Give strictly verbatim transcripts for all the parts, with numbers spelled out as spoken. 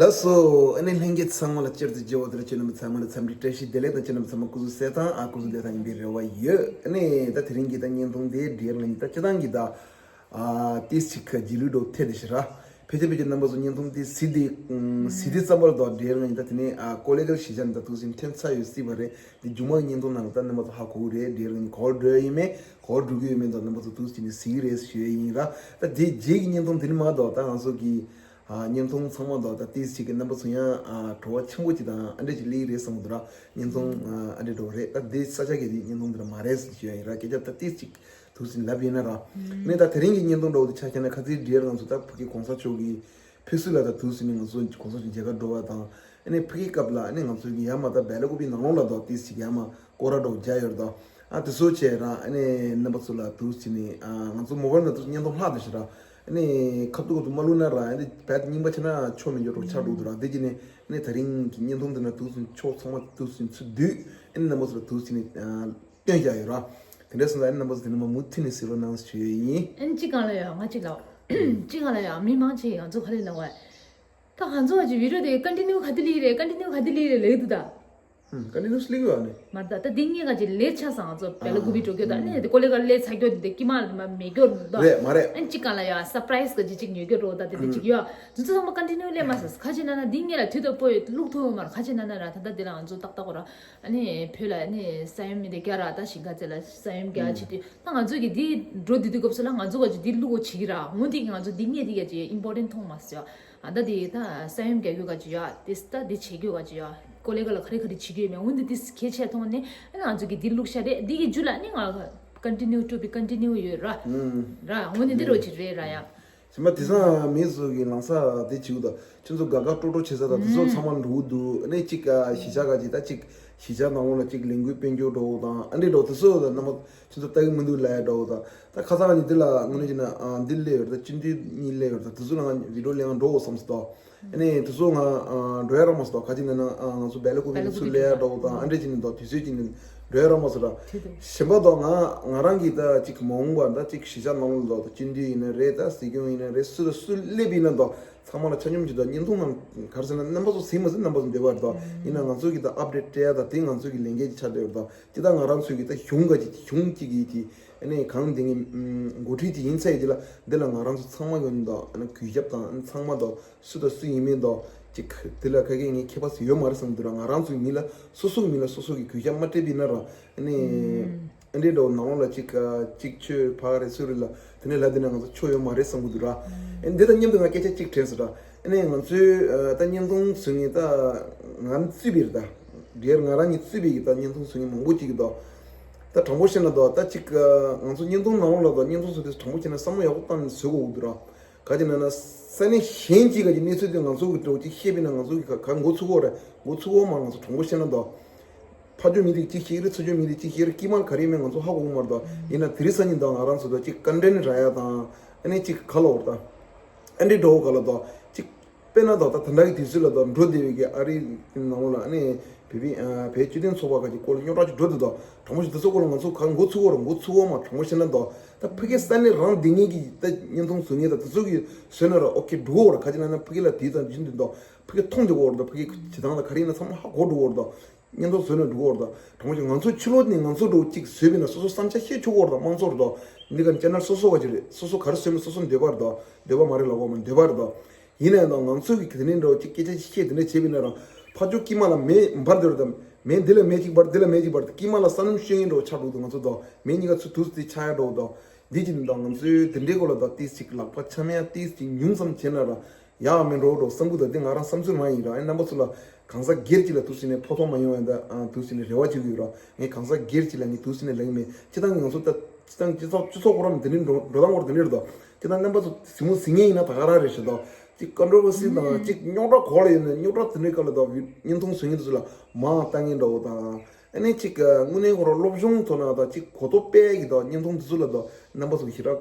ལགས་སོ། ཨ་ནི་ལྷན་རྒྱས་ཚང་མ་ལ་བསྐྱར་དུ་མཇལ་བ་དེར་ཁྱེད་རྣམ་པ་ཚང་མ་ལ་འཚམས་འདྲི་བཀྲ་ཤིས་བདེ་ལེགས་དང་། ཁྱེད་རྣམ་པ་ཚང་མ་སྐུ་གཟུགས་གསལ་ཐང་། ཨ་སྐུ་གཟུགས་བདེ་ཐང་ཡིན་པའི་རེ་བ་ཡོད། ཨ་ནི་ད་དེ་རིང་གི་ད་བརྙན་ཐུང་དེ་འདྲའི་ང་གཉིས་ད་སྤྱིར་བཏང་གི་ད་ཨ་ཏིས་ཅིག་གི་རྗེས་ལུས་འགྲོ་ཐད་དེ་ཤི་ར། ཕལ་ཆེར་ཕལ་ཆེར་རྣམ་པ་ཚོ་བརྙན་ཐུང་དེ་གཟིགས་དེ་གཟིགས་དེ་ཙམ་པར་ད་འདྲའི་ང་གཉིས་ད་དེ་ནས་ཨ་ཀོ་ལེ་གལ་གཞིས་ཆགས་ནས་ད་ཐུག་ཟིན་ཐོན་ཚར་ཡོད་སྲིད་པ་རེད། དེ་མཇུག་མ་གི་བརྙན་ཐུང་ནང་ལ་ད་རྣམ་པ་ཚོ་ཧ་གོ་གི་རེད། འདྲའི་ང་གཉིས་ག་པར་འགྲོ་ཡིན་མེད་ག་པར་འགྲོ་གི་ཡོད་མེད་ད་རྣམ་པ་ཚོ་ཐུག་ཟིན་ནས་གཟིགས་གི་རེད་ཞུ་ཡ་ཡིན་ར། ད་དེ་རྗེས་ཀྱི་བརྙན་ཐུང་དེ་ནི་མ་ད་ད་ང་ཚོ་གི་ཨ་བརྙན་ཐུང་ཚང་མ་དང་ད་ཏིས་ཅིག་གི་རྣམ་པ་ཚོ་ཡང་ཨ་བྲོ་བ་ཆེན་པོ་ཅིག་དང་ཨ་འདྲ་ཅིག་སླེབས་རེད་བསམ་གི་འདུག་ར། བརྙན་ཐུང་ཨ་འདྲ་འགྲོ་རེད། ད་འདི་ས་ཆ་གི་དེ་བརྙན་ཐུང་འདི་ར་མ་རེད་ཟེར་ཞུ་ཡ་ཡིན་ར། སྐད་ཆ་ད་ཏིས་ཅིག་ཐུག་ཟིན་ལབ་ཡིན་ན་ར། ནས་ད་དེ་རིང་གི་བརྙན་ཐུང་འགྲོ་བ་དེ་ཆ་བཞག་ན་ཁ་ཚིག་འདིར་ང་ཚོ་ད་ཕ་གི་གོང་ས་མཆོག་གི་ཕེབས་བསུ་ལ་ད་ཐུག་ཟིན་ནས་ང་ཚོ་གོང་ས་མཆོག་མཇལ་ཁ་འགྲོ་བ་དང་། ཨ་ནི་ཕ་གི་སྐབས་ལ་ཨ་ནི་ང་ཚོ་གི་ཡ་མ་ད་སྦེལ་ཀོབ་པི་ནང་ལོགས་ལ་ད་ཏིས་ཅིག་ཡ་མ་སྐོར་ར་འགྲོ་བ་བརྒྱབ་ཡོད་ར། ད་ཨ་དེ་ཚོ་བྱས་ར། ཨ་ནི་རྣམ་པ་ཚོ་ལ་ཐུག་ཟིན་ནས་ཨ་ང་ཚོ་མོ་བལ་ནང་དུ་བརྙན་ཐུང་ལྷག་དེ་ཤི་ར། ཨ་ནི་ཁ་ཐུག་ཁ་ཐུག་མ་བླུགས་ན་ར། ཨ་ནི་བལ་དུ་རྙིང་པ་ཆགས་ན་ཆོ་མི་འགྱུར་རོགས་ཆགས་འགྲོ་འདུག་ར། དེ་གྱི་ནས་ཨ་ནི་ད་རིང་གི་བརྙན་ཐུང་འདི་ན་ཐུག་ཟིན་ཆོ་ཚང་མ་ཐུག་ཟིན་ཚུལ་དུས་ཨ་ནི་རྣམ་པ་ཚོ་ལ་ཐུག་ཟིན་ནས་ཨ་སྟོན་བྱ་ཡོད་ར། དེ་འདྲ་སོང་ཙང་ཨ་ནི་རྣམ་པ་ཚོ་དེ་ནས་མ་མུ་མཐུད་ནས་གཟིགས་རོགས་གནང་ཞུ་ཡས་ཡིན། ཨན་ཅི་གང་ལ་ཡོད་ང་ཅིག་ལ། ཅི་གང་ལ་ཡོད་མི་མང་ཆེ་ང་ཚོ་ག་རེ་ལ་བ། ད་ང་ཚོ་ག་ཅི་བི་ཌི་ཡོ་དེ་ཀོན་ཊི་ནིའུ་ག་དེ་ལི་རེད། ཀོན་ཊི་ནིའུ་ག་དེ་ལི་རེད་ལེགས་འདུག་ད། ཧུམ། ཀོན་ཊི་ནིའུ་སི་ལེགས་ཡོད་ནི། མ་ད་ད་དེ་ངས་ག་ཅི་ལས་ཆ་སང་ང་ཚོ་བེ་ལ་ཀུ་བི་འགྲོ་རྒྱུ་ད་ནས་དེ་ཀོ་ལེ་ག་ལས་ཚ་རྒྱུ་དེ་ཀི་མ་ལ་མ་མེད་རྒྱུ་ད། རེད་མ་རེད། ཨན་ཅི་གང་ལ་ཡོད་སར་པ་རའི་ཛི་ག་ཅི་ཅིག་ཉོ་རྒྱུ་རོ་ད་དེ་དེ་ཅིག་ཡོད། དེ་ཚོ་ཚང་མ་ཀོན་ཊི་ནིའུ་ལས་མ་ས་ཁ་ཅི་ན་ན་དེ་ངས་ལ་དུས་ད་པོ་ལུག་ཐོ་མར་ཁ་ཅི་ན་ན་ར། ད་ད་དེ་ལ་ང་ཚོ་ཏག་ཏག་གོ་ར། ཨ་ནི་བོད་ལ་ཨ་ནི་ས་ཡོམ་མི་དེ་རྒྱ་ར་ད་ཞིང་ཁ་རྩེ་ལ་ས་ཡོམ་རྒྱ་ཆེ་དུས་ད་ང་ཚོ་གི་འདི་འགྲོ་འདི་དུས་སྐབས་སུ་ལ་ང་ཚོ་ག་ཅི་འདི་བླུག་གོ་བྱེད་ཀྱི་ར། འོན་ཏེ་ང་ཚོ་འདི་ངས་འདི་ག་ཅི་ཨིམ་པོར་ཊེན་མཐོང་མ་སོང་། ཨ་ད་འདི་ད་ས་ཡོམ་རྒྱ་རྒྱུ་ག་ཅི་ཡོད་དེ་ད་འདི་བྱེད་རྒྱུ་ག་ཅི་ཡོད་ཀོ་ལེ་ག་ལ་ག་རེ་ག་རེ་བྱེད་རྒྱུ་ཡོད་མེད་འོན་ཏེ་འདི་གལ་ཆེ་མཐོང་ནས་ཨ་ནི་ང་ཚོ་གི་འདི་བླུག་ཤ་རེད། འདི་གི་རྒྱུ་ལ་ཨ་ནི་ང་ཀོན་ཊི་ནིའུ་ཊུ་བི་ཀོན་ཊི་ནིའུ་ཡོད་ར། ར་འོན་ཏེ་འདི་རོ་ཅི་རེད་ར་ཡ། ཞིམ་པ་དེང་སང་མི་ཚོ་གི་ལང་ས་དེ་བྱེད་དགོས་དང་ཁྱོད་ཚོ་དགའ་དགའ་སྤྲོ་སྤྲོ་བྱེད་ས་དང་དེ་ཚོ་ཚང་མ་འགྲོ་གི་འདུག་ཨ་ནི་གཅིག་ག་གཞིས་ཆགས་ག་ཅིག་ད་གཅིག་གཞིས་ཆགས་ནང་ལོགས་ལ་གཅིག་ལས་འགུལ་སྤེལ་རྒྱུ་འགྲོ་དང་ཨ་འདྲས་འགྲོ་དེ་ཚོ་ད་རྣམ་པ་ཁྱོད་ཚོ་ལྟ་གི་མི་འདུག་ལབ་ཡ་འགྲོ་དང་། ད་ཁ་སང་ཉིན་དེ་ལ་དངོས་གནས་བྱས་ན་འདི་སླེབས་ཡོད་ད་སྤྱི་འཐུས་གཉིས་སླེབས་ཡོད་ད་དེ་ཚོ་ལ་ང་བི་ཌི་ཡོ་ལེན་འགྲོ་བསམ་སོང་ད། ཨ་ནི་དེ་ཚོ་ང་འགྲོ་ཡ་རག་མ་སོང་ད། ག་ཅིག་ན་ན་ང་ཚོ་སྦེ་ལ་ཀུ་བི་ལ་ཚུར་སླེབས་ཡ་འགྲོ་དང་ཨ་འདྲས་ཅིག་ནི་ད་དུས་ཚོད་ཅིག་ནི་འགྲོ་ཡ་རག་མ་སོང་ད། ཞིམ་པ་དང་ང་ང་རང་གིས་ད་ཅིག་མ་འོངས་པ་ད་ཅིག་གཞིས་ཆགས་ནང་ལོགས་ལ་ད་སྤྱི་འཐུས་ཡིན་ན་རེད། ད་སྲིད་སྐྱོང་ཡིན་ན་རེད། སུ་ད་སུ་སླེབས་ཡིན་ན་ད་ཚང་མ་ལ་ཆ་སྙོམས་ཀྱི་ད་བརྙན་ཐུང་ནང་ག་རེ་ཟེར་ན་རྣམ་པ་ཚོ་གཟིགས་མ་གཟིགས་རྣམ་པ་ཚོ་འདོད་པ་རེད་ད། ཡིན་ན་ང་ཚོ་གིས་ད་ཨབ་ཌེཊ་སྤྲད་ཡ་ད་དེ་ང་ཚོ་གི་ལས་འགན་གྱི་ཆ་འདྲ་ཡོད་ད། དེ་ད་ང་རང་ཚོ་གི་ད་གཞུང་ག་ཅིག་གཞུང་གཅིག་གི་དེ་ཨ་ནི་གང་དེ་ངས་འགོ་ཁྲིད་ཅིག་ཡིན་ཚད་ཀྱི་ལ་འདི་ལ་ང་རང་ཚོ་ཚང་མ་ཡོད་ད། ཨ་ནི་གུས་ཞབས་དང་ཨ་ནི་ཚང་མ་ད་སུ་ད་སུ་ཡིན་མིན་དང་ཅིག་དེ་ལ་ག་གེ་ངས་ཁྱད་པར་ཟེར་ཡོད་མ་རེད་བསམ་གྱི་འདུག་ར། ང་རང་ཚོའི་མི་ལ་སོ་སོ་གི་མི་ལ་སོ་སོ་གི་གུས་ཞབས་མ་སྤྲད་པ་ཡིན་ན་ར། ཨ་ནི་ཨ་འདྲས་འདྲ་བོ་ནང་ལོགས་ལ་ཅིག་ཅིག་ཆོས་ཕ་ག་རེ་སུ་རེད་ལ་དེ་ནས་ལབ་དེ་ན་ང་ཚོ་ཆོ་ཡོད་མ་རེད་བསམ་གྱི་འདུག་ར། ཨ་ནི་འདི་དང་མཉམ་དུ་ང་སྐད་ཆ་གཅིག་དྲན་སོང་ར། ཨ་ནི་ང་ཚོའི་ད་བརྙན་ཐུང་བཟོ་མཁན་ད་ང་རང་གཙོས་པའི་རེད་ད། སྒེར་ང་རང་གཉིས་གཙོས་པའི་ད་བརྙན་ཐུང་བཟོ་མཁན་མང་པོ་ཅིག་གི་ད། ད་དྲང་པོ་བཤད་ན་ད་ད་ཅིག་ང་ཚོ་བརྙན་ཐུང་ནང་ལོགས་ལ་ད་བརྙན་ཐུང་བཟོ་དུས་དྲང་པོ་བཤད་ན་བསམ་བློ་ཡག་པོ་བཏང་ནས་བཟོ་དགོས་ཀྱི་འདུག་ར། ག་ཅི་ན་ན་ས་གནས་གཞན་གཅིག་ག་ཅིག་གནས་ཚུལ་དེ་ང་ཚོ་གི་འགྲོ་ཅིག་བཤད་པས་ན་ང་ཚོ་གི་ག་ག་འགོ་ཚུགས་ཀྱི་ཡོད་རེད། འགོ་ཚུགས་ཀྱི་ཡོད་མ་རེད། ང་ཚོ་དྲང་པོ་བཤད་ན་ད། ཕ་ཇོ་མི་རིགས་གཅིག་ཤེས་རེད། ཚ་ཇོ་མི་རིགས་གཅིག་ཤེས་རེད། དཀྱིལ་མ་ག་རེ་མེད་ང་ཚོ་ཧ་གོ་གི་མ་རེད་ད། ཡིན་ན་དེ་རིང་སང་ཉིན་ད་ང་རང་ཚོ་ད་ཅིག་ཀོན་ཊེན་རག་ཡ་དང་ཨ་ནི་ཅིག་ག་ལ་འོར་ད། ཨ་འདྲས་འགྲོ་ག་ལ་ད་ཅིག་དཔེར་ན་ད་ད་ད་ལྟ་གི་དུས་ཚོད་ལ་ད་འགྲོ་བསྡད་པའི་གི་ཨ་རིའི་ནང་ལ་ཨ་ནི་བོད་པའི་ཨ་བོད་སྤྱི་མཐུན་ཚོགས་པ་ག་ཅིག་སྐོར་ལ་རྙོག་དྲ་ཅིག་འགྲོ་བསྡད་ད། དྲང་པོ་ཞིག་དེ་ཚོ་སྐོར་ལ་ང་ཚོ་ག་འགོ་ཚུགས་པ་རེད། འགོ་ཚུགས་པ་མ་དྲང་པོ་བཤད་ན་ད་ད་ཕ་གི་ས་གནས་རང་བསྡད་མཁན་གྱི་ད་བརྙན་ཐུང་བཟོ་མཁན་ད་དེ་ཚོ་གི་བཟོས་ན་ར་ཨོ་ཁེ་འགྲོ་གི་ཡོད་རེད། ག་ཅི་ན་ན་ཕ་གི་ལ་དེའི་ཙམ་ཅིག་འདུག་ད། ཕ་གི་མཐོང་བསྡད་ཀྱི་ཡོད་རེད་ད། ཕ་གི་བྱེད་སྟངས་ད་ག་རེ་ཡིན་ན་ཚང་མ་ཧ་གོ་འགྲོ་གི་ཡོད་རེད་ད། བརྙན་ཐུང་བཟོས་ནས་འགྲོ་གི་ཡོད་རེད་ད། དྲང་པོ་བཤད་ང་ཚོ་ཕྱི་ལོགས་ནས་ང་ཚོ་འགྲོ་གཅིག་བཟོས་པས་ན་སོ་སོ་བསམ་འཆར་བཤད་ཆོག་གི་ཡོད་རེད་ད། དམངས་གཙོ་རེད་ད། འདི་ག་ཅེ་ནལ་སོ་སོ་ག་ཅིག་རེད། སོ་སོ་ག་རེ་བཟོས་ན་སོ་སོ་འདོད་པ་རེད་ད། འདོད་པ་མ་རེད་ལབ་དགོས་མ་འདོད་པ་རེད་ད། ཡིན་ན་ཡང་ད་ང་ཚོ་གི་དེ་ནས་འགྲོ་གཅིག་སྐད་ཆ་བཤད་དེ་འདྲ་བྱས་པས་ན་རང་ཕར་ཕྱོགས་དཀྱིལ་མ་ལ་མེ་འབར་འདོད་རེད་ད། མེ་འདི་ལ་མེ་གཅིག་འབར་འདི་ལ་མེ་གཅིག་འབར་དཀྱིལ་མ་ལ་ས་སྣུམ་སྤྱོད་ཡིན་འགྲོ་ཆགས་འགྲོ་ད། ང་ཚོ་ད་མེ་གཉིས་ཀ་ཚུར་དུས་སུ་དེ་ཆགས་ཡ་འགྲོ་ད། འདི་གཅིག་ནི་ད་ང་ཚོའི་དེ་འདྲའི་སྐོར་ལ་ད་ཏིས་ཅིག་ལག་པ་འཆང་ཡ་ཏིས་ཅིག་ཉུང་ཙམ་བྱས་ན་ར། ཡག་མེད་འགྲོ་འགྲོ་བསམ་གི་འདུག་དེ་ང་རང་བསམ་ཚུལ་མ་ཡིན་ར། ཨེ་རྣམ་པ་ཚོ་ལ་གང་ཟག་སྒེར་གཅིག་ལ་ཐུག་ཟིན་ནས་ཕོག་ཐུག་མ་ཡོང་བ་ད་ཐུག་ཟིན་ནས་རེ་བ་བྱེད་ཀྱི་ཡོད་ར། ངས་གང་ཟག་སྒེར་གཅིག་ལ་ངས་ཐུག་ཟིན་ནས་ལབ་ཀྱི་མེད། སྤྱིར་བཏང་གི་ང་ཚོ་ད་སྤྱིར་བཏང་སྤྱི་ཚོགས་སྤྱི་ཚོགས་ཁོ་རང་དེ་འདྲའི་འགྲོ་འགྲོ་སྟངས་སྐོར་དེ་འདྲ་རེད་དོ། སྤྱིར་བཏང་རྣམ་པ་ཚོ་གཟིགས་མོ་གཟིགས་མཁན་ཡིན་ན་ད་ག་རང་རེད་ཤག་དོ། གཅིག་ཀ་ཀོན་ཊོ་ཝར་སི་དང་གཅིག་རྙོག་དྲ་གོ་ལ་ཡོད་ན་རྙོག་དྲ་དེ་འདྲའི་སྐབས་ལ་ད་བརྙན་ཐུང་བཟོ་མཁན་དེ་ཚོ་ལ་མང་བཏང་མཁན་འདྲ་བོ་དང་། ཨ་ནི་གཅིག་དངོས་གནས་ཁོ་རང་སློབ་སྦྱོང་ཐོག་ནས་ད་གཅིག་གོ་རྟོགས་སྤེལ་གྱི་ད་བརྙན་ཐུང་དེ་ཚོ་ལ་ད་རྣམ་པ་ཚོ་ཞེ་དྲག་དོ་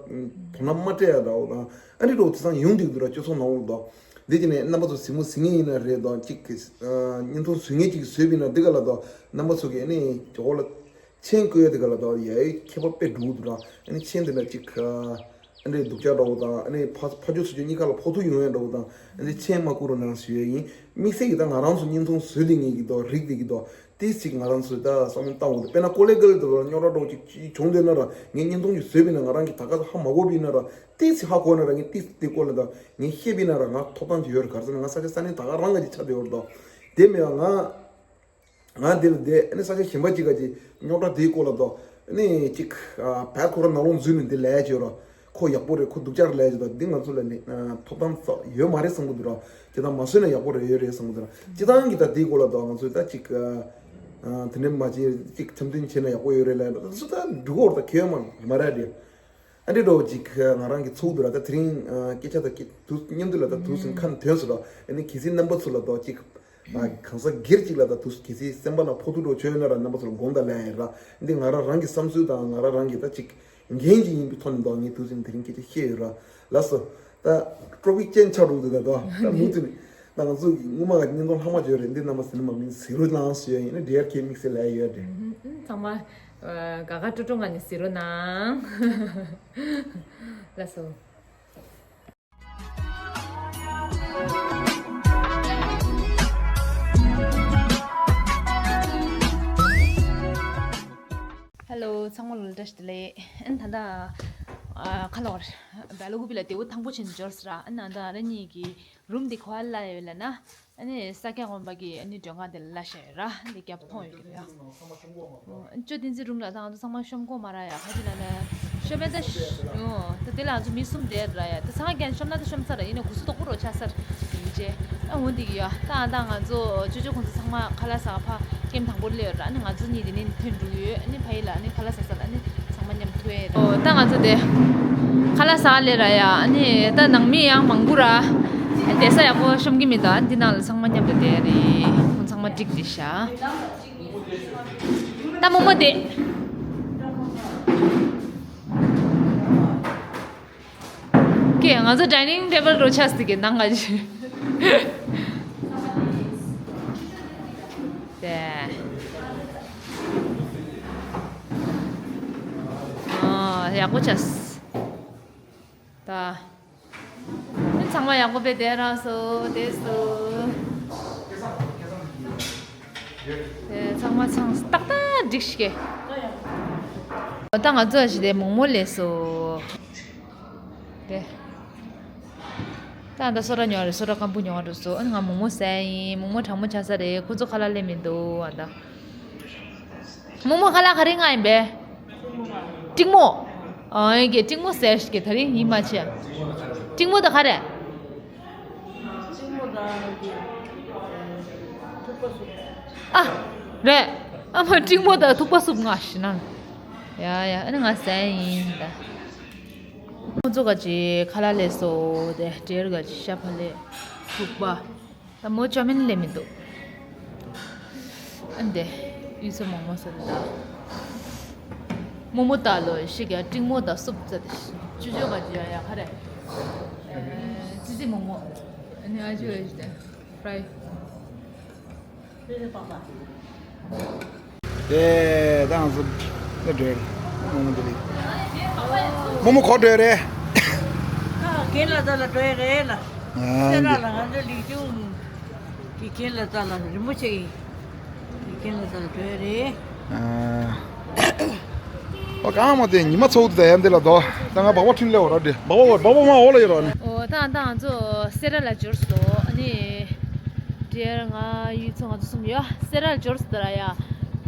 སྣང་མ་སྤྲད་ཡ་འདྲ་བོ་དང་ཨ་ནི་འགྲོ་དེང་སང་ཡོང་བསྡད་འདུག་ར། སྤྱི་ཚོགས་ནང་ལོགས་ད་འདི་གཅིག་ནས་རྣམ་པ་ཚོ་གཟིགས་མོ་གཟིགས་མཁན་ཡིན་ན་རེད་ད། གཅིག་གི་བརྙན་ཐུང་བཟོ་མཁན་གཅིག་གིས་བཟོས་པ་ཡིན་ན་འདི་ག་ལ་ད་རྣམ་པ་ཚོ་གི་ཨ་ནི་ཇོ་ལ་མཆན་བཀོད་ཡ་འདི་ག་ལ་ད་ཡ་ཡི་ཁྱད་པར་དཔེ་འགྲོ་གི་འདུག་ར། ཨ་ནི་མཆན་འདི་ན་གཅིག་ག་འདྲའི་སྡུག་ཅག་འདྲ་བོ་དང་། ཨ་ནི་ཕ་ཕ་ཆོས་སུ་ཆོས་གཉིས་ཀ་ལ་ཕོག་ཐུག་ཡོང་ཡ་འདྲ་བོ་དང་། ཨ་ནི་མཆན་མ་བསྐུར་རོགས་གནང་ཞུ་ཡ་ཡིན། དམིགས་བསལ་གྱི་ད་ང་རང་ཚོ་བརྙན་ཐུང་བཟོས་བསྡད་མཁན་གྱི་དོ་རིག་བསྡད་ཀྱི་དོ། ཏིས་ཅིག་ང་རང་ཚོས་ད་བསམ་བློ་བཏང་འོང་དུས། དཔེར་ན་ཀོ་ལེ་གལ་དུ་ར་རྙོག་དྲ་འདྲ་བོ་ཅིག་ཅིག་བྱུང་བསྡད་ན་ར། ངས་བརྙན་ཐུང་ཅིག་བཟོས་པ་ཡིན་ན། ང་རང་གིས་ད་ག་ཧ་མ་གོ་བ་ཡིན་ན་ར། ཏིས་ཅིག་ཧ་གོ་ན་ར། ངས་ཏིས་དེ་སྐོར་ལ་ད་ངས་བཤད་པ་ཡིན་ན་ར། ང་ཐོབ་ཐང་ཅིག་ཡོད་རེད། ག་རེ་ཟེར་ན་ང་ས་ཆ་ས་གནས་ད་ག་རང་ག་ཅིག་ཆགས་བསྡད་ཡོད་རེད་དོ། དེ་མིན་ང་ང་འདི་ལ་བསྡད། ཨ་ནི་ས་ཆ་གཞན་པ་ཅིག་ག་ཅིག་རྙོག་དྲ་དེའི་སྐོར་ལ་དོ། ཨ་ནི་ཅིག་ཨ་བལ་ཁོ་ར་ནང་ལོགས་འཛུལ་ནས་འདི་ལས་བྱོས་ར། ཁོ་ཡག་པོ་རེད། ཁོ་སྡུག་ཅག་རེད་ལས་བྱོས་དོ། འདི་ང་ཚོ་ལ་ནི་ཨ་ཐོབ་ཐང་ཡོད་མ་རེད་བསམ་གི་འདུག་ར། དེ་དང་མ་བཟོས་ན་ཡག་པོ་རེད། ཡོད་རེད་བསམ་གི་འདུག་ར། སྤྱིར་བཏང་གི་ད་དེའི་སྐོར་ལ་དོ་ང་ཚོས་ད་ཅིག་ཨ་དེ་འདྲ་མ་བྱེད། ཅིག་འཆམ་མཐུན་བྱས་ན་ཡག་པོ་ཡོད་རེད་ལབ་ན། ད་སུ་ད་འགྲིག་གི་རེད། ད་ཁྱོད་མ་མ་རེད་དེ། ཨ་འདྲ་འདྲ་བོ་ཅིག་ང་རང་གི་ཚོགས་འདུ་ལ་ད་དེ་རིང་ཨ་སྐད་ཆ་ད་སྐད་དུ་མཉམ་དུ་ལ་ད་དུས་སུ་ཁ་ནས་ཐོན་སོང་ར། ཨ་ནི་གལ་སྲིད་རྣམ་པ་ཚོ་ལ་དོ་ཅིག་ཨ་གང་ཟག་སྒེར་ཅིག་ལ་ད་དུས་སུ་གལ་སྲིད་སེམས་པ་ནང་ཕོག་ཐུག་འདྲ་བོ་བྱུང་ཡོད་ན་ར། རྣམ་པ་ཚོ་ལ་དགོངས་དག་ལབ་ཡ་ཡིན་ར། འདི་ང་རང་རང་གི་བསམ་ཚུལ་དང་ང་རང་རང་གི་ད་ཅིག་འགན་ཅིག་ཡིན་པའི་ཐོག་ནས་དོ་ངས་དུས་སུ་དེ་རིང་སྐད་ཆ་བཤད་ཡོད་ར། ལགས་སོ། ད་ཀྲོ་པིག་ཅན་ཆགས་འགྲོ་འདུག་ད་དོ། ད་མུ་མཐུད་ནས་ད་ང་ཚོ་གི་སྔོན་མ་གི་བརྙན་ཐུང་ལྷག་མ་བརྗོད་རེད། འདི་རྣམ་པ་ཟིན་མ་མིན་གཟིགས་རོགས་གནང་ཞུ་ཡ་ཡིན། ཨ་ནི་འདྲེ་ཡར་ཁའི་དམིགས་བསལ་ལབ་ཡ་ཡོད་རེད། ཨུམ། ཚང་མ་ཨ་དགའ་དགའ་སྤྲོ་སྤྲོ་ངང་ནས་གཟིགས་རོགས་གནང་། ལགས་སོ། ཧེ་ལོ། ཚང་མ་ལ་བཀྲ་ཤིས་བདེ་ལེགས། ཨ་ནི་ད་ལྟ་ཨ་ཁ་ལོ་བར་བལ་ལོ་ཀུ་པི་ལ་དེ་བོ་ཐང་པོ་ཆེན་འབྱོར་སོང་ར། ཨ་ནི་ད་ལྟ་རང་ཉིད་ཀྱི་རུམ་དེ་ག་པར་གླ་ཡོད་ལབ་ན། ཨ་ནི་ས་སྐྱ་དགོན་པ་གི་ཨ་ནི་མགྲོན་ཁང་དེ་ལ་གླ་བཞག་ཡོད་ར། འདི་རྒྱབ་མཐོང་ཡོད་ཀྱི་རེད་ཡ། ཅོ་བསྟན་འཛིན་རུམ་ལ་ད་ང་ཚོ་ཚང་མ་ཤོམ་གོ་མ་ར་ཡ། ཁ་ཅིག་ལ་ན་ཤོམ་མེད་ད་ཤ་ཨོ། ད་དེ་ལ་ང་ཚོ་མི་གསུམ་བསྡད་ར་ཡ། ད་ཚང་ག་ཤོམ་ན་ད་ཤོམ་ཚར་ར། ཡིན་ན་གུ་སུ་དོག་པོ་རོ་ཆགས་ཚར་ཡིན་ཅེ། ཨ་འོ་འདི་གི་ཡ། ད་ང་ད་ང་ཚོ་ཅོ་ཅོ་ཁོང་ཚོ་ཚང་མ་ཁ་ལག་ཟ་ཕ་ཀེམ་དང་པོ་སླེབས་ཡོད་ར། ཨ་ནི་ང་ཚོ་གཉིས་དེ་ནས་ཐོན་འགྲོ་གི་ཡོད། ཨ་ནི་ཕ་ཡི་ལ་ཨ་ནི་ཁ་ལག་ཟ་ས་ལ་ཨ་ནི་ཚང་མ་མཉམ་ཐུག་ཡས་རེད། ཨོ་ད་ང་ཚོ་དེ་ཁ་ལག་ཟ་སླེབས་ར་ཡ། ཨ་ནི་ད་ནང་མི་ཡང་མང་པོ་ར། ཨ་ནི་བསྡད་ས་ཡག་པོ་ཤོམ་གི་མི་འདུག་ཨ་ནི་འདི་ནང་ལ་ཚང་མ་མཉམ་དུ་བསྡད་རེད། ཁོང་ཚང་མ་འགྲིག་འགྲིག་ཤག་ད་རྨོ་མོ་དེ། ཀྱེ། ང་ཚོ་ཌའི་ནིང་ཊེ་བལ་རོ་ཆགས་ཏེ་གི་ནང་ང་ཅི། དེ། ཨ། ཡག་པོ་ཆགས། ད། ཚང་མ་ཡག་པོ་བྱས་བསྡད་ར་སོང་། བསྡད་སོང་། དེ་ཚང་མ་ཚང་ཏག་ཏག་འགྲིག་ཤག་ད་ང་ཚོ་ཞིག་དེ་མོག་མོག་ལས་སོང་། དེ། ད་ད་སོ་ར་ཉོ་རེད། སོ་ར་སྐམ་པོ་ཉོ་རེད་སོ། ཨ་ནི་ང་མོག་མོག་ཟ་ཡིན། མོག་མོག་གྲང་མོ་ཆགས་ས་རེད། ཁོ་ཚོ་ཁ་ལག་སླེབས་མི་འདུག་ཨ་ད། རྨོ་མོ་ཁ་ལག་ག་རེ་མངགས་ཡིན་པས། ཀྲིག་མོག་ཨ་ཡིན་གྱི། ཀྲིག་མོག་ཟེར་ཞིག་གི་ད་རིང་ཡིན་མ་ཆེ། ཀྲིག་མོག་ད་ག་རེ། ཨ། རེད། ཨ་མ། ཀྲིག་མོག་ད་ཐུག་པ་སུབ་མངགས་ཤིག་ན། ཡ་ཡ། ཨ་ནི་ང་ཟ་ཡིན་ད། ཁོ་ཚོ་ག་ཅི་ཁ་ལག་སླེབས་སོང་། དེ་འབྲས་ག་ཅི་ཤ་བག་ལེབ། ཐུག་པ། ད་མོ་ཅོ་མིན་སླེབས་མི་འདུག་ཨ་འདི། གཡུ་མཚོ་མོག་མོག་ཟེར་ད། རྨོ་མོ་ད་ལོ་ཤི་ག་ཀྲིག་མོག་ད་སུབ་ཟེར་ད། ཅོ་ཅོ་ག་ཅི་ཡ་ཡ་ག་རེ། ཙི་ཙི་མོག་མོག་ཨ་ནི་ཨ་ཅོ་ཡ་ཅི་ད། ཕ་རའི། དེ་ད་ང་ཚོ་ད་འགྲོ་ཡ་རེད། རྨོ་མོ་འདི་ལ། རྨོ་མོ་ག་པར་འགྲོ་ཡ་རེད། ཨ། རྒན་ལགས་རྩ་ལ་འགྲོ་ཡ་རེད་ལ། ཨ། སེ་ར་འདི་ལ་ང་ཚོ་ལིག་ཆུང་གི་རྒན་ལགས་རྩ་ལ། རིན་པོ་ཆེ་གི་རྒན་ལགས་རྩ་ལ་འགྲོ་ཡ་རེད། ཨ། ཨོ་གང་མ་དེ་ཉི་མ་ཚོགས་འདུ་ད་ཡ་འདི་ལ་དོ། ད་ང་སྦག་སྦག་ཁྲིད་ལས་འོ་ར་འདི། སྦག་སྦག་སྦག་སྦག་མ་འོ་ལ་ཡོད་ར་ནི། ཨོ་ད་ད་ང་ཚོ་སེ་ར་ལ་འབྱོར་སོང་། ཨ་ནི། འབྲས་ང་གཡུ་མཚོ་ང་ཚོ་གསུམ་ཡོད། སེ་ར་ལ་འབྱོར་སོང་ད་ར་ཡ།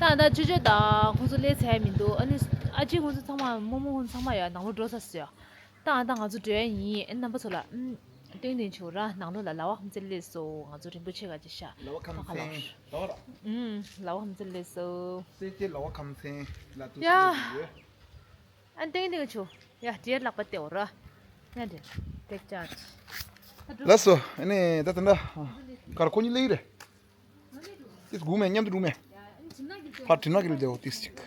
ད་ད་ཅོ་ཅོ་དང་ཁོང་ཚོ་སླེབས་ཚར་མི་འདུག་ཨ་ནི་ཨ་ཅེ་ཁོང་ཚོ་ཚང་མ། རྨོ་མོ་ཁོང་ཚོ་ཚང་མ་ཡ་ནང་ལོགས་འགྲོ་ཚར་སོང་ཡ། ད་ད་ང་ཚོ་འགྲོ་ཡ་ཡིན། ཨ་ནི་རྣམ་པ་ཚོ་ལ། ཨུམ། ཏིང་ཏིང་བྱུང་ར། ནང་ལོགས་ལ་ལ་བ་ཁམས་ཚན་སླེབས་སོང་། ང་ཚོ་རིན་པོ་ཆེ་ག་ཅི་ཤ། ལ་བ་ཁམས་ཚན་ལ་བ་ར། ཨུམ། ལ་བ་ཁམས་ཚན་སླེབས་སོང་། སེ་ཅེ་ལ་བ་ཁམས་ཚན་ལ་དུ་ཡ། སླེབས་ཡོད། ཨ་ཏིང་ཏིང་བྱུང་ཡ། དེར་ལག་པ་སྟེར་ར། ཡ་དེ་ཏེག་ཅག་ལགས་སོ། ཨ་ནི་ད་ད་ད་གར་ཁོ་གཉིས་སླེབས་ཡི་རེད། ཏིས་སྒུག་མེད། མཉམ་དུ་འགྲོ་མེད། ཕར་དྲི་ན་གི་རེད་དེའོ་ཏིས་ཅིག་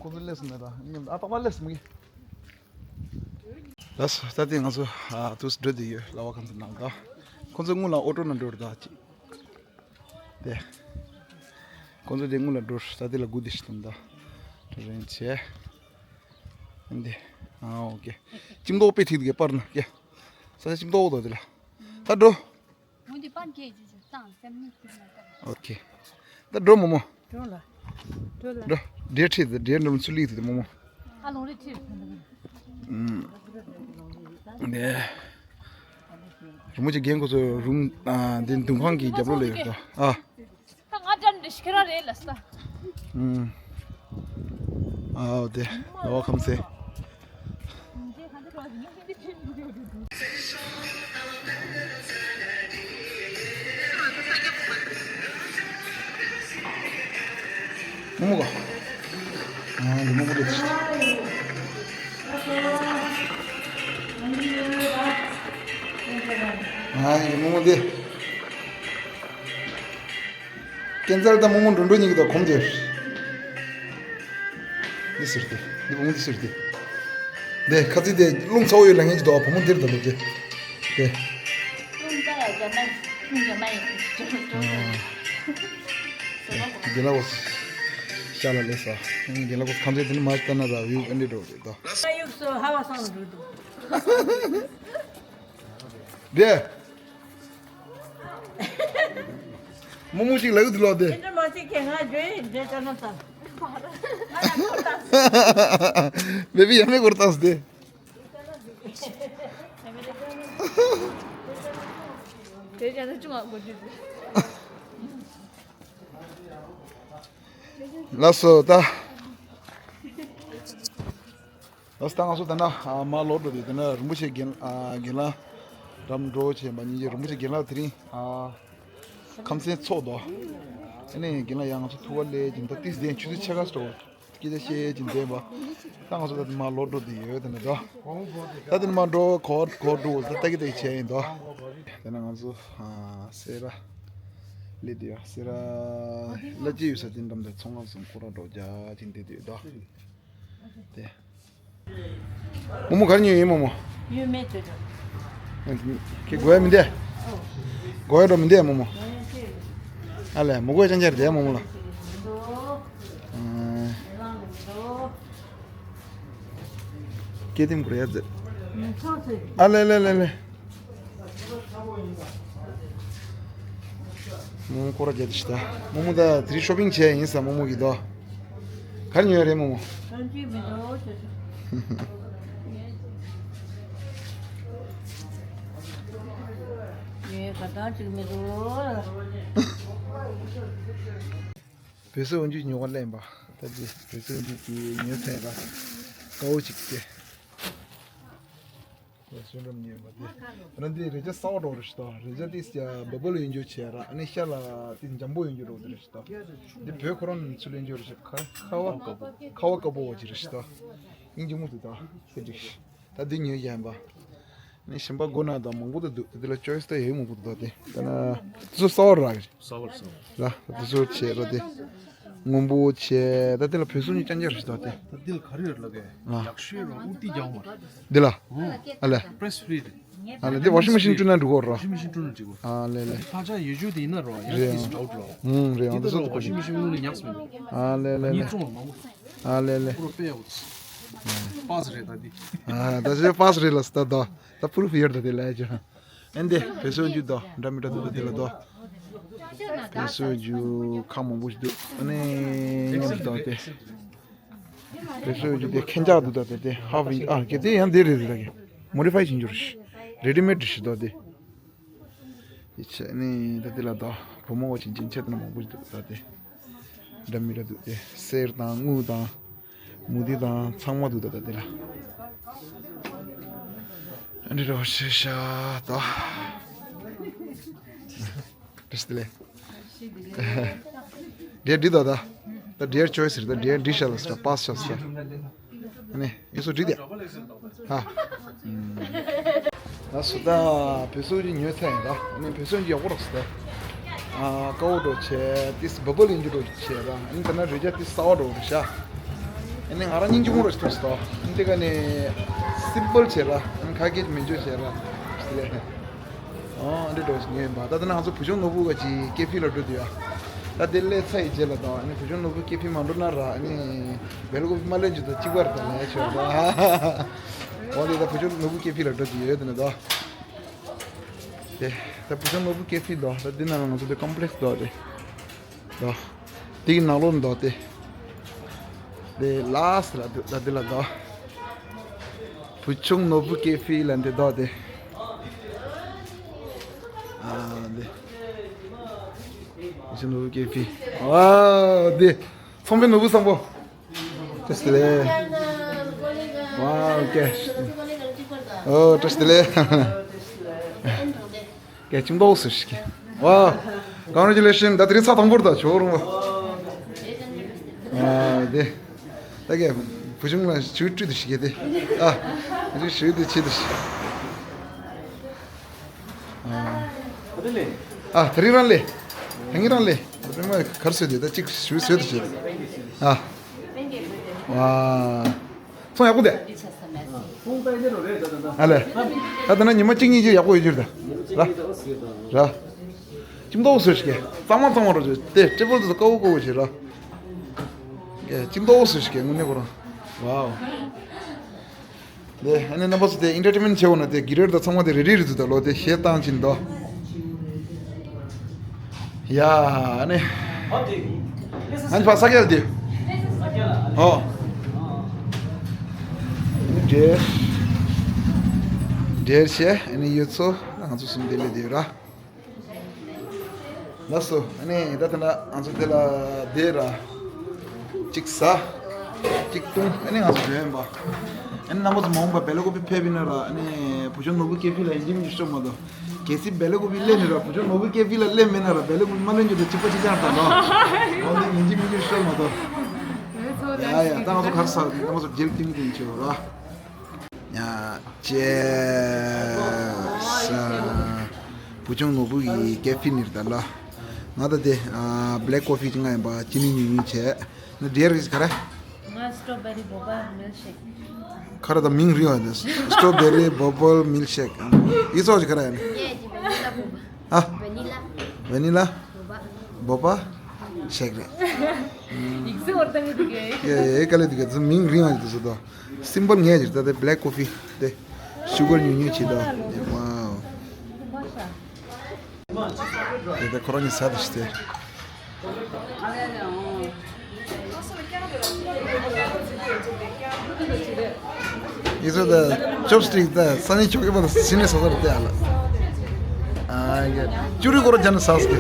ཁོ་ཚོ་སླེབས་སོང་ན་ད་མཉམ་དུ། ཨ་ཏག་ཏག་སླེབས་སོང་གི། ལགས་སོ། ད་ལྟ་ང་ཚོ་ཨ་དུས་འགྲོ་བསྡད་ཡོད། ལ་བ་ཁམས་ཚན་ནང་ད། ཁོ་ཚོ་སྔོན་ལ་ཨོ་ཊོ་ནང་འགྲོ་རེད་ད་ཅིག་དེ། ཁོ་ཚོ་དེ་སྔོན་ལ་འགྲོ། ད་དེ་ལ་སྒུག་བསྡད་ཤི་དང་ད། འགྲོ་རན་ཆེ། འདི། ཨ་ཨོ་ཁེ། ཅིམ་ཏོག་པེ་ཐིག་གེ་པར་ན་ཀེ། ས་ཅིམ་ཏོག་དོ་དེ་ལ། ད་འགྲོ། འོན་ཏེ་པར་ཁེ་ཇུ་ཇུ་ཏང་སེམས་ནི་ཐིག་ན་ཏང་། ཨོ་ཁེ། ད་འགྲོ་མོ་མོ། འགྲོ་ལ། འགྲོ་ལ། འགྲོ། འདྲེ་ཁྲིད་དེ་འདྲེ་འགྲོ་མི་ཚུ་ལིག་དེ་མོ་མོ། ཨ་ལོང་རེ་ཁྲིད། ཨུམ། ནེ། རི་མོ་ཅིག་རྒན་ཁོ་ཚོ་རུམ་ཨ་འདི་འདུ་ཁང་གི་རྒྱབ་ལོགས་ལ་ཡོད་དོ། ཨ། ད་ང་ཅན་རེ་ཤི་ཁེ་ར་རེ་ལ་ས། ཨུམ། ཨའོ་དེ། ལོ་ཁམས་སེ། མོ་མོ་གོ། ཨ་ཡི་མོ་མོ་དེ། ཨ་ཡི་མོ་མོ་དེ། ཀན་ཚལ་དང་རྨོ་མོ་འགྲོ་འགྲོ་གཉིས་ཀྱི་དང་གོམ་དེར། འདི་ཟེར་ཏེ། འདི་བུང་འདི་ཟེར་ཏེ། འདི་ཁ་ཚིག་དེ་རླུང་ཚ་བོ་ཡོད་ལ་ངེས་ཀྱི་དོ་བུ་མོ་འདིར་དང་ལོ་ཅེ། དེ། རླུང་ཚ་ཡ་རྒྱ་མ་རླུང་རྒྱ་མ་ཡིན། རྒྱ་ལ་འོ། ཤ་ལ་ལས་ས། རྒྱ་ལ་འོ་ཁམས་ཚེ་དེ་ནི་མ་ལྟ་ན་ར་བིའུ་ཨན་འདྲེ་འགྲོ་རེད་དོ། ས་ཡུག་སོ་ཧ་བ་སང་རུ་དུ། འདི། རྨོ་མོ་ཞིག་ལ་ཡུལ་དུ་ལོག་སྟེ། དེ་འདྲ་མ་བྱེད་ཁྱེད་ང་བརྗོད་ཡིན་འདྲེ་ཅག་ན་ཙམ། ང་ཡང་འཁོར་ཏང་། བེ་བི་ཡ་མེ་འཁོར་ཏང་སྟེ། དེ་ཅག་ན་ཅུང་ང་འགོ་རྒྱུ་དེ། ལགས་སོ་ད། ཨོ་ད་ང་ཚོ་ད་ན་ཨ་མ་ལོག་འགྲོ་དུས་ད་ན་རིན་པོ་ཆེ་རྒན་ཨ་རྒན་ལགས་འགྲམ་འགྲོ་བྱས་པ་ཉིན་གྱི་རིན་པོ་ཆེ་རྒན་ལགས་དེ་རིང་ཨ་ཁམས་ཚན་ཚོགས་དོ། ཨ་ནི་རྒན་ལགས་ཡང་ང་ཚོ་ཐུག་པ་ལས་ཀྱིན་ད་ཏིས་ལྡན་ཆུ་ཚོད་ཕྱེད་ཀ་སོ་སྐད་ཆ་བཤད་ཀྱིན་བསྡད་པ། ད་ང་ཚོ་ད་མ་ལོག་འགྲོ་དུས་ཡོད་ད་ན་དོ། ད་དེ་ནི་མ་འགྲོ་གོ་གོ་འགྲོ་ད་ལྟ་གི་ད་གི་བྱས་ཡིན་དོ། དེ་ན་ང་ཚོ་ཨ་སེ་ར་ལི་དུ་ཡ་སེ་ར་ལ་ཅི་ཡོད་ས་དེ་འགྲམ་དུ་ཚོང་ཁང་སོང་ཁོ་ར་འགྲོ་རྒྱ་ཅིན་དེ་དུས་དོ། དེ། རྨོ་མོ་ག་རེ་ཉོས་ཡིན་རྨོ་མོ། ཡོད་མེད་དུ་འགྲོ། ཁྱེད་དགོས་ཡ་མི་འདུག་ཨོ། དགོས་ཡ་འགྲོ་མི་འདུག་རྨོ་མོ། ཡོད་མེད་དུ་འགྲོ། ཨ་ལས་མི་དགོས་ཡ་ཅང་ཅར་དེ་རྨོ་མོ་ལ། འགྲོ། ཨ། ལས་ལ་འགྲོ། སྐྱེ་ལྡན་གུར་ཡ་ཛེ། ཨ་ལེ་ལེ་ལེ་ལེ། རྨོ་མོ་སྐོར་ར་རྒྱག་དུས་ཤི་ད། རྨོ་མོ་ད་དེ་རིང་ཤོ་པིང་བྱས་ཡིན་ས་རྨོ་མོ་གི་དོ། ག་རེ་ཉོས་རེད་རྨོ་མོ། གང་ཅི་མི་འདུག་ཅེས། ངས་ག་ད་ཅིག་མི་འདུག་བོད་སོག་འོན་ཇུ་ཉོ་བ་ལེན་པ། ད་ཅི་བོད་སོག་འོན་ཇུ་གི་ཉོ་ཚན་ལ་དཀའ་བོ་ཅིག་སྟེ། བོད་སོག་འགྲམ་ཉོས་པ་དེ། ཨ་ནི་འདི་རེ་ཅ་སའོ་འགྲོ་རེ་ཞིག་དང་རེ་ཅ་དེ་སི་བ་བལ་ཡོན་ཇུ་བྱས་ར་ཨ་ནི་ཤ་ལ་དེ་འཇམ་པོ་ཡོན་ཇུ་འགྲོ་དེ་རེ་ཞིག་དང་། འདི་བོད་ཁོ་རང་ཚུ་ལེན་ཇུ་རེ་ཞིག་ཁ་ཁ་བ་ཁ་བ་དཀར་པོ་བོ་ཅི་རེ་ཞིག་དང་། སྙིང་རྗེ་མོ་དེ་དང་དེ་འགྲིག་ད་འདི་ཉོས་ཡན་པ། ནི་ཞིམ་པ་དགོས་ན་དང་མང་པོ་དུ་འདུག་དེ་ལ་ཅོ་ཡིས་ད་ཡོད་མང་པོ་འདུག་ད་དེ་ད་ན་དེ་ཚོ་སའོ་ར་རེད། སའོ་ར་སའོ་ར། ད་དེ་ཚོ་བྱས་ར་དེ་སྔོན་པོ་བྱས་ད་དེ་ལ་བོད་སོག་ཉིད་ཅང་ཅང་རེད་ད་དེ། ད་དེ་ལ་ག་རེ་རེད་ལ་གས། ཨ། ཡག་ཤོས་ར་ཨུ་ཏི་རྒྱག་མ་རེད། འདི་ལ། ཨ་ལ། པྲེས་ཕི་རི་རེད། ཨ་ལ་འདི་ཝ་ཤིང་མ་ཤིན་བཀྲུ་ན་འགྲིག་གོ་ར། ཝ་ཤིང་མ་ཤིན་བཀྲུ་ན་འགྲིག་གོ། ཨ་ལེ་ལེ། ད་ཆ་ཡོད་རྒྱུ་དེ་ཡིན་ན་ར་ཡང་རེད་དེ་ཨང་། འགྲོ་འགྲོ། ཨུམ་རེད་ཨང་། དེ་ད་ད་ཝ་ཤིང་མ་ཤིན་བཀྲུ་ན་ཉག་སོང་། ཨ་ལེ་ལེ་ལེ། ཉིས་སྟོང་ལ་མང་པོ། ཨ་ལེ་ལེ། པོ་རོ་པེ་ཡ་ཝུ་ཙི། པཱ་སི་རེད་ད་འདི། ཨ་ད་ཆ་པཱ་སི་རེད་ལ་སི་ད་ད། ད་པུ་རུ་ཕི་ཡར་ད་དེ་ལ་ཡ་ཅོ། ཨན་དེ་བོད་སོག་འཇུ་དོ་འདྲ་མི་འདྲ་འདུག་དེ་ལ་དོ། བོད་སོག་འཇུ་ཁ་མང་པོ་ཞིག་འདུག་ཨ་ནི་མཉམ་དུ་དོ་དེ། བོད་སོག་འཇུ་དེ་ཁེན་ཅག་འདུག་ད་དེ་དེ་ཧ་བི་ཨ་གེ་དེ་ཡང་དེ་རེད་དེ་ད་གེ་མོ་ཌི་ཕའི་བྱིན་འཇུ་རེད། རེ་ཌི་མེད་རེད་ཞིག་དོ་དེ། ཡི་ཆེ་ནི་ད་དེ་ལ་དོ་བུ་མོ་བ་ཆིན་ཆིན་ཆེད་དུ་མང་པོ་ཞིག་འདུག་ད་དེ། འདྲ་མི་འདྲ་འདུག་དེ་གསེར་དང་དངུལ་དང་། མུ་ཏིག་དང་ཚང་མ་འདུག་ད་ད་དེ་ལ། ཨ་འདྲི་རོ་ཤེ་ཤ་ད། འདྲི་ཤི་ལེ། འདྲེ་འདྲི་ད་ད། ད་འདྲེ་ཅོ་ཡི་ཟེར་ད་འདྲེ་འདྲི་ཤ་ལ་ཟེར་པཱ་སི་ཤ་ཟེར། ཨ་ནི་ཡིན་སོ་འདྲི་དེ། ཧ། ད་སུ་ད་བོད་སོག་གི་ཉོས་ཚན་ཡིན་ད། ཨ་ནི་བོད་སོག་གི་ཡག་པོ་རག་སུ་ད། ཨ་ཀའོ་འགྲོ་བྱས་ཏིས་བ་བ་ལིན་ཇུ་འགྲོ་བྱས་ར་ཨ་ནི་ད་ན་རེ་ཅ་ཏིས་སའོ་འགྲོ་རེ་ཤ། ཨ་ནི་ང་རང་སྙིང་རྗེ་མོ་ར་ཞིག་ཐོག་སུ་ད་ཨ་ནི་དེ་ག་ནི་སིམ་པལ་བྱས་ར་ཨ་ནི་ཁ་སྐད་མི་འཇོ་བྱས་ར་ཞིག་ལས། ཨོ་ཨ་འདྲེ་འགྲོ་ཞིག་ཉོས་ཡིན་པ་ད་ད་ན་ང་ཚོ་བུ་ཆུང་ནོར་བུ་ག་ཅིག་ཀེ་ཕི་ལ་འགྲོ་དུས་ཨ། ད་དེ་སླེབས་ཚར་ཡི་རྗེས་ལ་ད་ཨ་ནི་བུ་ཆུང་ནོར་བུ་ཀེ་ཧྥེ་མ་འགྲོ་ན་ར། ཨ་ནི་བེལ་ཀོ་ཕི་མ་སླེབས་རྒྱུ་དང་གཅིག་པ་རེད། ད་ལས་ཆོག་ད། འོ་དེ་ད་བུ་ཆུང་ནོར་བུ་ཀེ་ཧྥེ་ལ་འགྲོ་རྒྱུ་ཡོད་དེ་ནས་ད། དེ་ད་བུ་ཆུང་ནོར་བུ་ཀེ་ཧྥེ་ད། ད་འདི་ནང་ལ་ང་ཚོ་དེ་ཀོམ་པི་ལེགས་ད་དེ། ད་དེ་གི་ནང་ལོགས་ད་དེ། དེ་ལ་སི་ལ་འདུག་ད་དེ་ལ་ད། བུ་ཆུང་ནོར་བུ་ཀེ་ཧྥེ་ལ་འདི་ད་དེ། ཨ་འདི། བུ་ཆུང་ནོར་བུ་ཀེ་ཧྥེ། ཨ་འདི། ཚོང་དཔོན་ནོར་བུ་བཟང་པོ། བཀྲ་ཤིས་བདེ་ལེགས། ཝའོ་ཀེ། ཨོ་བཀྲ་ཤིས་བདེ་ལེགས། ཀེ་ཅིག་མདོག་སུ་ཞིག་གི། ཝའོ། Congratulations། ད་དེ་རིང་ཚ་དང་པོར་ད་ཆོག་རུང་བ། ཨ་དེ། ད་ཀེ་བུ་ཆུང་ལ་ཞུ་སྤྲོད་དུ་ཞིག་གི་དེ། ཨ་རི་ཞུ་དུ་ཆེ་དུ་ཞིག་ཨ་དེ་རིང་རང་ལས། ད་ངི་རང་ལས། ད་པེ་མ་གར་སོད་དེ་ད་ཅིག་ཞུ་སོད་དུ་ཞིག་ཨ། ཝའོ། ཚོང་ཡག་པོ་འདུག་ཨ་ལས། ད་ལྟ་ན་ཉི་མ་གཅིག་གཉིས་ཅིག་ཡག་པོ་ཡོད་རྒྱུ་རེད་ད། ར། ར། ཅིག་མདོག་སུ་ཞིག་གི། གཙང་མ་གཙང་མ་རོ་ཅིག་དེ་ཀྲི་པལ་དུ་དཀར་པོ་དཀར་པོ་ཞིག་ར། ཀེ་ཅིག་མདོག་སུ་ཞིག་གི་དངོས་གནས་ཁོ་རང་། ཝའོ། དེ་ཨ་ནི་རྣམ་པ་ཚོ་དེ་ཨིན་ཊར་ཊེན་མེན་ཊི་བྱེད་འོ་ན་དེ་གི་རེད་ད། ཚང་མ་དེ་རེ་རེ་རེ་ཚོ་ད་ལོ་དེ་གཞས་བཏང་ཕྱིན་ད། ཡ་ཨ་ནི། ཨ་ནི་ཕ་ས་ཀྱལ་དེ། ཨོ། འདྲེར། འདྲེར་བྱས་ཨ་ནི་ཡོད་ཚོ་ང་ཚོ་གསུམ་དེ་ལས་དེ་ར། ལགས་སོ། ཨ་ནི་ད་ལྟ་ན་ང་ཚོ་དེ་ལ་དེ་ར། གཅིག་ཟ། གཅིག་བཏུང་ཨ་ནི་ང་ཚོ་འགྲོ་ཡིན་པ། ཨ་ནི་རྣམ་པ་ཚོ་མ་འོངས་པ་བེ་ལ་ཀོ་པི་ཕེབས་ཡིན་ན་ར། ཨ་ནི་བུ་ཆུང་ནོར་བུ་ཀེ་ཧྥེ་ལ་ཡིན་གཅིག་མིན་གཅིག་ཤོག་མ་གཏོགས། གལ་སྲིད་བེ་ལ་ཀོ་པི་སླེབས་ནས་ར་བུ་ཆུང་ནོར་བུ་ཀེ་ཧྥེ་ལ་སླེབས་མེད་ན་ར། བེ་ལ་ཀོ་པི་མ་སླེབས་རྒྱུ་དང་གཅིག་པ་གཅིག་རྐྱང་རེད་ད་ལོ། འོ་འདི་ཡིན་གཅིག་མིན་གཅིག་ཤོག་མ་གཏོགས། ཡ་ཡ་ད་ང་ཚོ་གར་ས་རྣམ་པ་ཚོ་རྒྱལ་ཏིང་ཏིང་བྱེད་ར། ཡ་ཅེས་ས། བུ་ཆུང་ནོར་བུ་གི་ཀེ་ཧྥེ་ནི་རེད་ད་ལ། ང་ད་དེ་ཨ་བྷེ་ལེག་ཀོ་ཕི་ཅིག་ང་ཡིན་པ་ཅི་ནི་ཉུང་ཉུང་བྱས། ང་འདྲེར་གི་ག་རེ། ང་སི་ཊོ་བེ་རི་བོ་བལ་མིལ་ཤེག་ཁ་ར་ད་མིང་རིང་བ་དེ། སི་ཊོ་བེ་རི་བོ་བལ་མིལ་ཤེག་ཡི་ཚོགས་ཀྱི་ག་ར་ཡ་ནི། ངས་ཀྱི་བེ་ནི་ལ་བོ་བ། ཨ། བེ་ནི་ལ། བེ་ནི་ལ། བོ་བ། བོ་བ་ཤེག་རེད། ཡིག་གཟུགས་བར་དང་གི་དུ་གེ། ཡེ་ཡེ་ག་ལེ་དུ་གེ་དུ་མིང་རིང་བ་དུ་སུ་དོ། སིམ་པལ་ངས་ཀྱི་ད་དེ་བྷེ་ལེག་ཀོ་ཕི་དེ། ཤུ་གར་ཉུང་ཉུང་བྱེད་དོ། ཝའོ། དེ་ད་ཁོ་རང་གཉིས་ཟ་དེ་ཤི་དེ། ཡིག་ཚོ་ད་ཅོབ་སི་ཊིག་ད་ས་ནི་ཆོག་གི་པ་ད་སི་ནི་ས་ས་རུ་དེ་ཨ་ལ། ཨ་ཡ། ཅུ་རི་ཀོ་ར་ཅན་ས་སི་ཀི།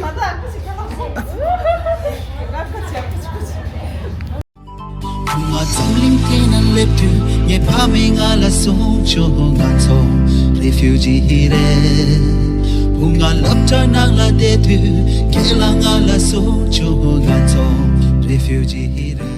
བུ་ང་འཛམ་གླིང་སྟེང་ན་སླེབས་དུས་ངའི་ཕ་མས་ང་ལ་གསུངས་བྱུང་། ང་ཚོ་རེ་ཕུ་ཇི་རེད། བུ་ང་སློབ་གྲྭ་ནང་ལ་བསྡད་དུས་ཁྱེད་ལ་ང་ལ་གསུངས་བྱུང་། ང་ཚོ་རེ་ཕུ་ཇི་རེད།